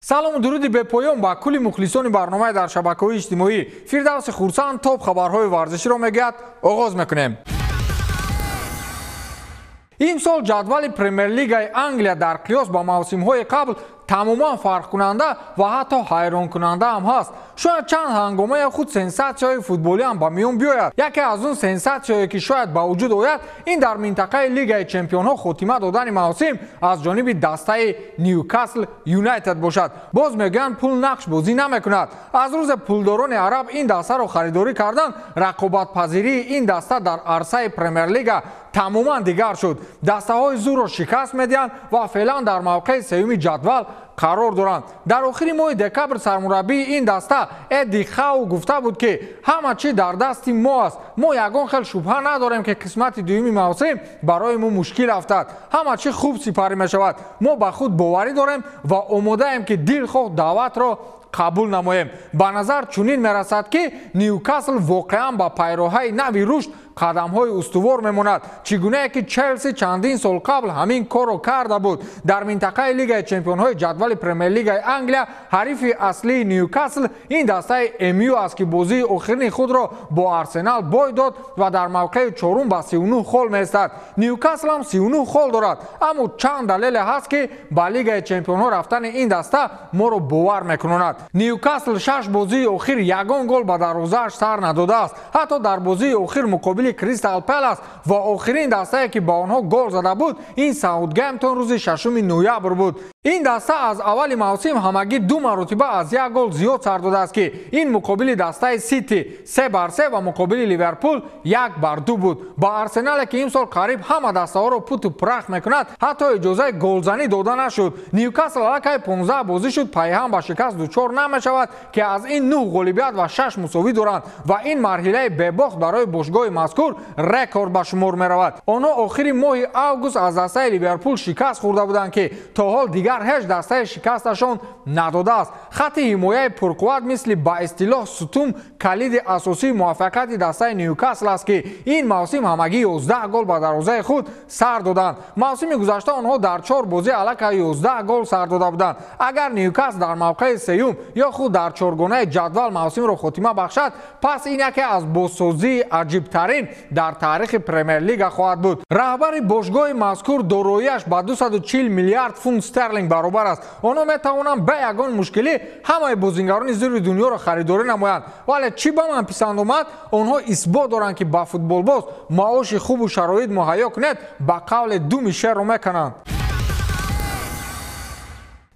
Салому дуруди бепоён ба кулли мухлисони барномаи дар шабакаҳои иҷтимоӣ. Фирдавси Хурсанд топ хабарҳои варзиширо мегӯяд. Оғоз мекунем. Имсол ҷадвали Премер-лигаи Англия дар қиёс ба мавсимҳои қабл тамоман фарқкунанда ва ҳатто ҳайронкунанда ҳам ҳаст. Шояд чанд ҳангомаи худ сенсатсияҳои футболӣ ҳам ба миён биёяд. Яке аз он сенсатсияҳое ки шояд ба вуҷуд ояд, ин дар минтақаи Лигаи чемпионҳо хотима додани мавсим аз ҷониби дастаи Ньюкасл Юнайтед бошад. Боз мегӯянд, пул нақш бозӣ намекунад. Аз рӯзе пулдорони араб ин дастаро харидорӣ карданд, рақобатпазирии ин даста дар арсаи Премер-лига тамоман дигар шуд. Дастаҳои зурро шикаст медиҳанд ва феълан дар мавқеи сеюми ҷадвал қарор доранд. Дар охири моҳи декабр сармураббии ин даста Эдди Хау гуфта буд, ки ҳама чӣ дар дасти мо аст. Мо ягон хел шубҳа надорем, ки қисмати дуюми мавсим барои мо мушкил афтад. Ҳама чӣ хуб сипарӣ мешавад. Мо ба худ боварӣ дорем ва омодаем, ки дилхоҳ даъватро қабул намоем. Ба назар чунин мерасад, ки Ньюкасл воқеан ба пайроҳаи нави рушд қадамҳои устувор мемонад, чӣ гунае ки Челси чандин сол қабл ҳамин корро карда буд. Дар минтақаи Лигаи чемпионҳои ҷадвали Премер-лигаи Англия ҳарифи аслии Ньюкасл ин дастаи МЮ аст, ки бозии охирини худро бо Арсенал бой дод ва дар мавқеи чорум ба 39 хол меистад. Ньюкасл ҳам 39 хол дорад, аммо чанд далеле ҳаст, ки ба Лигаи чемпионҳо рафтани ин даста моро бовар мекунонад. Ньюкасл шаш бозии охир ягон гол ба дарвозааш сар надодааст. Ҳатто дар бозии охир муқобили Кристал Палас ва охирин дастае, ки ба онҳо гол зада буд, ин Саутгемптон рӯзи 6 ноябр буд. Ин даста аз аввали мавсим ҳамагӣ ду маротиба аз як гол зиёд сар додааст, ки ин муқобили дастаи Сити 3-3 ва муқобили Ливерпул 1-2 буд. Ба Арсенале, ки имсол қариб ҳама дастаҳоро путу прах мекунад, ҳатто иҷозаи голзанӣ дода нашуд. Ньюкасл аллакай 15 бозӣ шуд пайҳам ба шикаст дучор намешавад, ки аз ин 9 ғолибият ва 6 мусовӣ доранд ва ин марҳилаи бебохт барои бошгоҳи мазкур рекорд ба шумор меравад. Онҳо охири моҳи август аз дастаи Ливерпул шикаст хӯрда буданд, ки то ҳол дигар ҳеҷ дастаи шикасташон надодааст. Хатти ҳимояи пурқувват мисли ба истилоҳ сутун калиди асосии муваффақияти дастаи Ньюкасл аст, ки ин мавсим ҳамагӣ 11 гол ба дарвозаи худ сар доданд. Мавсими гузашта онҳо дар 4 бозӣ аллакай 11 гол сар дода буданд. Агар Ньюкасл дар мавқеи сеюм ё худ дар чоргонаи ҷадвал мавсимро хотима бахшад, пас ин яке аз бозсозии аҷибтарин дар таърихи Премер-лига хоҳад буд. Раҳбари бошгоҳи мазкур дороияш ба 240 миллиард фунт стерлинг баробар аст. Онҳо метавонанд бе ягон мушкилӣ ҳамаи бозингарони зури дунёро харидорӣ намоянд. Вале чӣ ба ман писанд омад, онҳо исбот доранд, ки ба футболбоз маоши хубу шароит муҳайё кунед, ба қавле думи шерро мекунанд.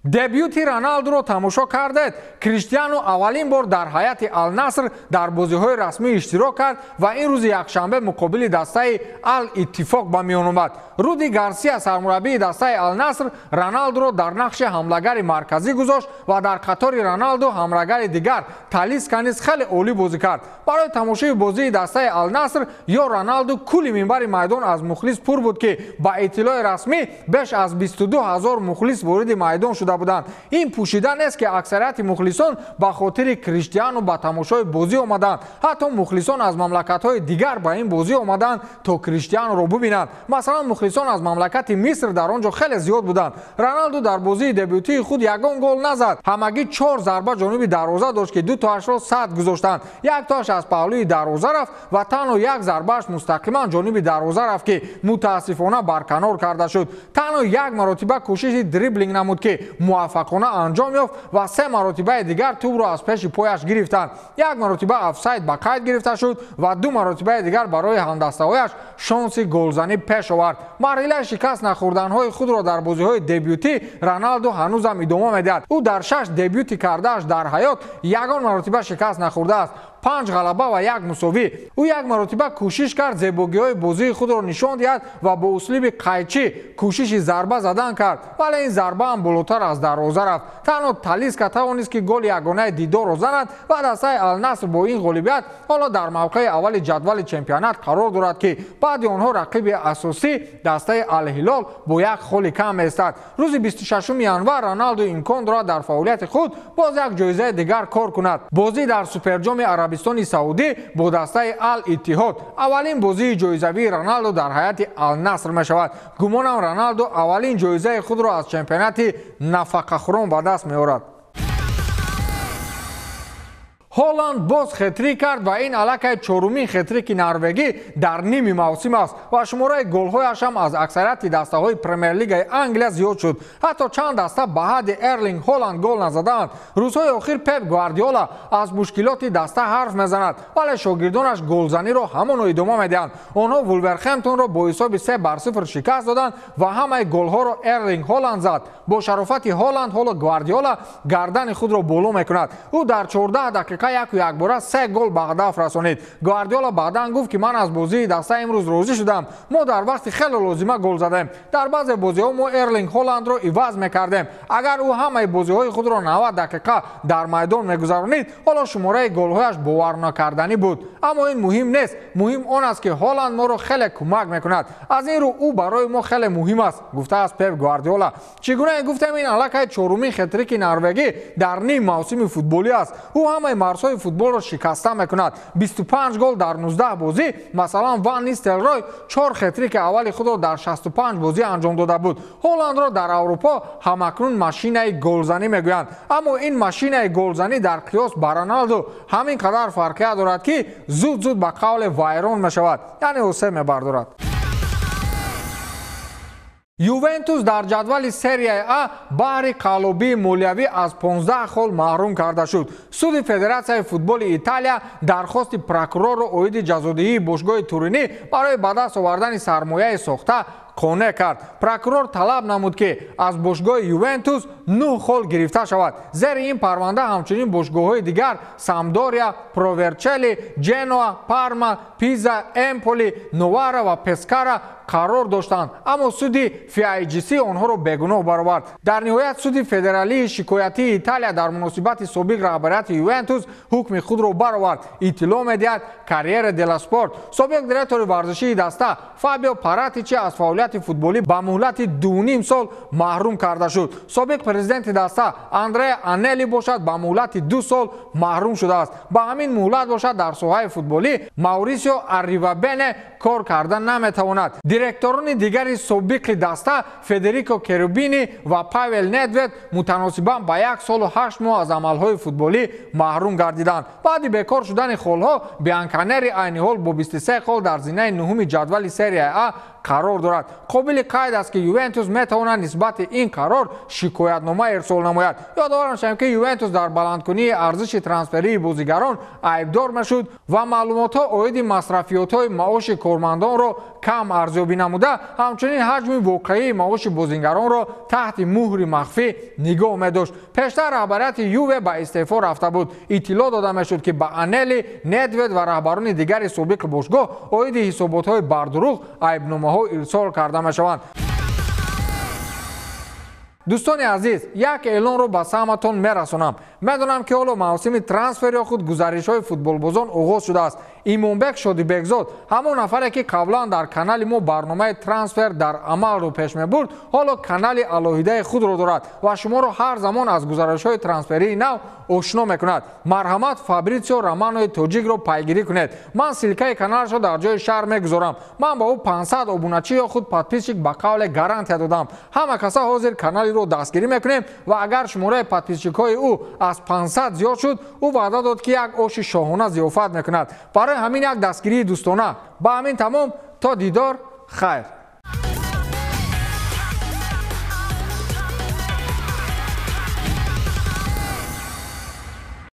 Дебюти Роналдуро тамошо кардед. Криштиану аввалин бор дар ҳайати Ал-Наср дар бозиҳои расмӣ иштирок кард ва ин рӯзи якшанбе муқобили дастаи Ал-Иттифоқ ба миён омад. Руди Гарсия, сармураббии дастаи Ал-Наср, Роналдуро дар нақши ҳамлагари марказӣ гузошт ва дар қатори Роналду ҳамрагари дигар Талиска низ хеле олӣ бозӣ кард. Барои тамошои бозии дастаи Ал-Наср ё Роналду кулли минбари майдон аз мухлис пур буд, ки ба иттилои расмӣ беш аз 22 ҳазор мухлис вориди майдон шуда буданд. Ин пӯшида нест, ки аксарияти мухлисон ба хотири Криштиану ба тамошои бозӣ омаданд. Ҳатто мухлисон аз мамлакатҳои дигар ба ин бозӣ омаданд, то Криштиануро бубинанд. Масалан, мухлисон аз мамлакати Миср дар он ҷо хеле зиёд буданд. Роналду дар бозии дебютии худ ягон гол назад. Ҳамагӣ 4 зарба ҷониби дарвоза дошт, ки ду тоашро сад гузоштанд. Як тоаш аз паҳлӯи дарвоза рафт ва танҳо як зарбааш мустақиман ҷониби дарвоза рафт, ки мутаассифона барканор карда шуд. Танҳо як маротиба кӯшиши дриблинг намуд, ки муваффақона анҷом ёфт ва 3 маротибаи дигар тӯбро аз пеши пояш гирифтанд. Як маротиба офсайд ба қайд гирифта шуд ва 2 маротибаи дигар барои ҳамдастаҳояш шонси голзанӣ пеш овард. Марҳилаи шикаст нахӯрданҳои худро дар бозиҳои дебютӣ Роналду ҳанӯзам идома медиҳад. Ӯ дар 6 дебюти кардааш дар ҳаёт ягон маротиба шикаст нахӯрдааст. 5 ғалаба ва 1 мусовӣ. Ӯ як маротиба кӯшиш кард зебогиҳои бозии худро нишон диҳад ва бо услуби қайчӣ кӯшиши зарба задан кард, вале ин зарба ҳам болотар аз дарвоза рафт. Танҳо Талиска тавонист, ки голи ягонаи дидорро занад ва дастаи Ал-Наср бо ин ғолибият ҳоло дар мавқеи аввали ҷадвали чемпионат қарор дорад, ки баъди онҳо рақиби асосӣ дастаи Ал-Ҳилол бо як холи кам меистад. Рӯзи 26 январ Роналду имкон дорад дар фаъолияти худ боз як ҷоизаи дигар кор кунад. Бозӣ дар Суперҷоми Арабистони Саудӣ бо дастаи Ал-Иттиҳод аввалин бозии ҷоизавии Роналду дар ҳайати Ал-Наср мешавад. Гумонам, Роналду аввалин ҷоизаи худро аз чемпионати нафақахӯрон ба даст меорад. Ҳоланд боз хетрик кард ва ин аллакай чорумин хетрики норвегӣ дар ними мавсим аст ва шумораи голҳояш ҳам аз аксарияти дастаҳои Премер-лигаи Англия зиёд шуд. Ҳатто чанд даста ба ҳадди Эрлинг Ҳоланд гол назадаанд. Рӯзҳои охир Пеп Гвардиола аз мушкилоти даста ҳарф мезанад, вале шогирдонаш голзаниро ҳамоно идома медиҳанд. Онҳо Вулверхэмптонро бо ҳисоби 3-0 шикаст доданд ва ҳамаи голҳоро Эрлинг Ҳоланд зад. Бо шарофати Ҳоланд ҳоло Гвардиола гардани худро боло мекунад. Ӯ дар 14 дақиқа яку якбора 3 гол ба ҳадаф расонид. Гвардиола баъдан гуфт, ки ман аз бозии даста имрӯз розӣ шудам. Мо дар вақти хеле лозима гол задем. Дар баъзе бозиҳо мо Эрлинг Ҳоландро иваз мекардем. Агар ӯ ҳамаи бозиҳои худро 90 дақиқа дар майдон мегузаронид, ҳоло шумораи голҳояш боварнокарданӣ буд. Аммо ин муҳим нест. Муҳим он аст, ки Ҳоланд моро хеле кӯмак мекунад. Аз ин рӯ ӯ барои мо хеле муҳим аст, гуфтааст Пеп Гвардиола. Чӣ гуна гуфтем, ин аллакай чорумин хетрики норвегӣ дар ним мавсими футболӣ аст. Ӯ ҳамаи марзҳои футболро шикаста мекунад. 25 гол дар 19 бозӣ. Масалан, Ван Нистелрой 4 хетрики аввали худро дар 65 бозӣ анҷом дода буд. Ҳоландро дар Аврупо ҳамакнун машинаи голзанӣ мегӯянд. Аммо ин машинаи голзанӣ дар қиёс ба Роналду ҳамин қадар фарқият дорад, ки зуд-зуд ба қавле вайрон мешавад, яъне ӯ мебардорад. Ювентус дар ҷадвали Серияи А баҳри қаллобии молиявӣ аз 15 хол маҳрум карда шуд. Суди Федератсияи футболи Италия дархости прокурорро оиди ҷазодиҳии бошгоҳи Туринӣ барои ба даст овардани сармояи сохта қонеъ кард. Прокурор талаб намуд, ки аз бошгоҳи Ювентус 9 хол гирифта шавад. Зери ин парванда ҳамчунин бошгоҳҳои дигар Самдория, Проверчели, Ҷеноа, Парма, Пиза, Эмполи, Новара ва Пескара қарор доштанд, аммо суди FIGC онҳоро бегуноҳ баровард. Дар ниҳоят суди федералии шикоятии Италия дар муносибати собиқ раҳбарияти Ювентус ҳукми худро баровард. Иттилоъ медиҳад Карьера делла Спорт. Собиқ директори варзишии даста Фабио Паратичи аз фаъолияти футболӣ ба муҳлати 2,5 сол маҳрум карда шуд. Собиқ президенти даста Андреа Анели бошад ба муҳлати 2 сол маҳрум шудааст. Ба ҳамин муҳлат бошад дар соҳаи футболӣ Маурисио Арривабене кор карда наметавонад. Директорони дигари собиқи даста Федерико Керубини ва Павел Недвед мутаносибан ба 1 солу 8 моҳ аз амалҳои футболӣ маҳрум гардиданд. Баъди бекор шудани холҳо Бианканери айни ҳол бо 23 хол дар зинаи нуҳуми ҷадвали Серияи А қарор дорад. Қобили қайд аст, ки Ювентус метавонад нисбати ин қарор шикоятнома ирсол намояд. Ёдовар мешавем, ки Ювентус дар баландкунии арзиши трансферии бозигарон айбдор мешуд ва маълумотҳо оиди масрафиётҳои маоши кормандонро кам арзёбӣ намуда, ҳамчунин ҳаҷми воқеии маоши бозингаронро таҳти муҳри махфӣ нигоҳ медошт. Пештар раҳбарияти Юве ба истеъфо рафта буд. Иттилоъ дода мешуд, ки ба Анели, Недвед ва раҳбарони дигари собиқи бошгоҳ оиди ҳисоботҳои бардурӯғ айбномаҳо ирсол карда мешаванд. Дӯстони азиз, як эълонро ба самъатон мерасонам. Медонам, ки ҳоло мавсими трансфер ё худ гузаришҳои футболбозон оғоз шудааст. Имонбек Шодибекзод, ҳамон нафаре, ки қаблан дар канали мо барномаи трансфер дар амалро пеш мебурд, ҳоло канали алоҳидаи худро дорад ва шуморо ҳар замон аз гузаришҳои трансферии нав ошно мекунад. Марҳамат, Фабритсио Романои тоҷикро пайгирӣ кунед. Ман ссылкаи каналашро дар ҷои шаҳр мегузорам. Ман ба ӯ 500 обуначӣ ё худ подписчик ба қавле гарантия додам. Ҳама каса ҳозир каналиро дастгирӣ мекунем ва агар шумораи подписчикҳои ӯ аз 500 зиёд шуд, ӯ ваъда дод, ки як оши шоҳона зиёфат мекунад. Барои ҳамин як дастгирии дӯстона. Ба ҳамин тамом, то дидор, хайр.